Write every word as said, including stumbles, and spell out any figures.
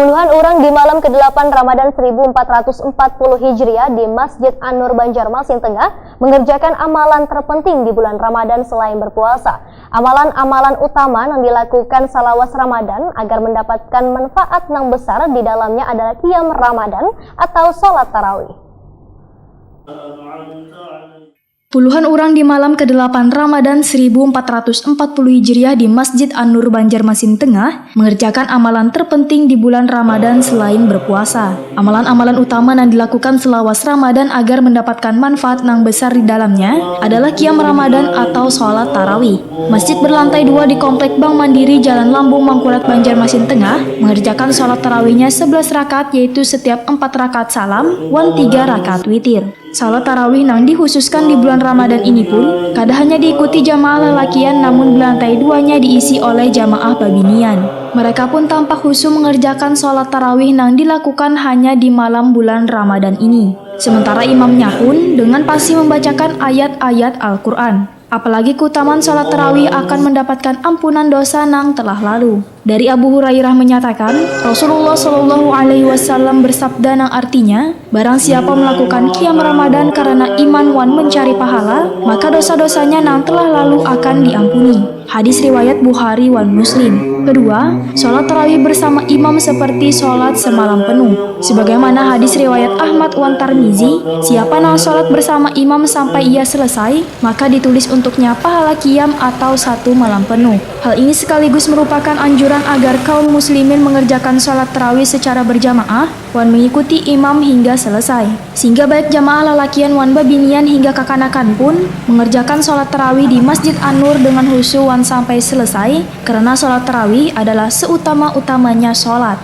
Puluhan orang di malam kedelapan Ramadan seribu empat ratus empat puluh Hijriah di Masjid An-Nur Banjarmasin Tengah mengerjakan amalan terpenting di bulan Ramadan selain berpuasa. Amalan-amalan utama yang dilakukan salawas Ramadan agar mendapatkan manfaat yang besar di dalamnya adalah qiyam Ramadan atau salat tarawih. Puluhan orang di malam kedelapan Ramadan seribu empat ratus empat puluh Hijriah di Masjid An-Nur Banjarmasin Tengah mengerjakan amalan terpenting di bulan Ramadan selain berpuasa. Amalan-amalan utama yang dilakukan selawas Ramadan agar mendapatkan manfaat yang besar di dalamnya adalah qiyam Ramadan atau salat tarawih. Masjid berlantai dua di Komplek Bank Mandiri, Jalan Lambung, Mangkurat, Banjarmasin Tengah mengerjakan salat tarawihnya sebelas rakaat, yaitu setiap empat rakaat salam wan tiga rakaat witir. Salat tarawih nang dikhususkan di bulan Ramadan ini pun kada hanya diikuti jamaah lalakian, namun belantai duanya diisi oleh jamaah babinian. Mereka pun tampak khusyuk mengerjakan salat tarawih nang dilakukan hanya di malam bulan Ramadan ini. Sementara imamnya pun dengan pasti membacakan ayat-ayat Al-Quran. Apalagi keutamaan salat tarawih akan mendapatkan ampunan dosa nang telah lalu. Dari Abu Hurairah menyatakan, Rasulullah Shallallahu Alaihi Wasallam bersabda nang artinya, barang siapa melakukan qiyam Ramadan karena iman wan mencari pahala, maka dosa-dosanya nang telah lalu akan diampuni. Hadis riwayat Bukhari wan Muslim. Kedua, salat tarawih bersama imam seperti salat semalam penuh. Sebagaimana hadis riwayat Ahmad wan Tarmizi, siapa nang salat bersama imam sampai ia selesai, maka ditulis untuknya pahala qiyam atau satu malam penuh. Hal ini sekaligus merupakan anjuran agar kaum muslimin mengerjakan salat tarawih secara berjamaah wan mengikuti imam hingga selesai. Sehingga baik jamaah lalakian wan babinian hingga kakanakan pun mengerjakan salat tarawih di Masjid An-Nur dengan khusyuk wan sampai selesai, karena salat tarawih adalah seutama-utamanya salat.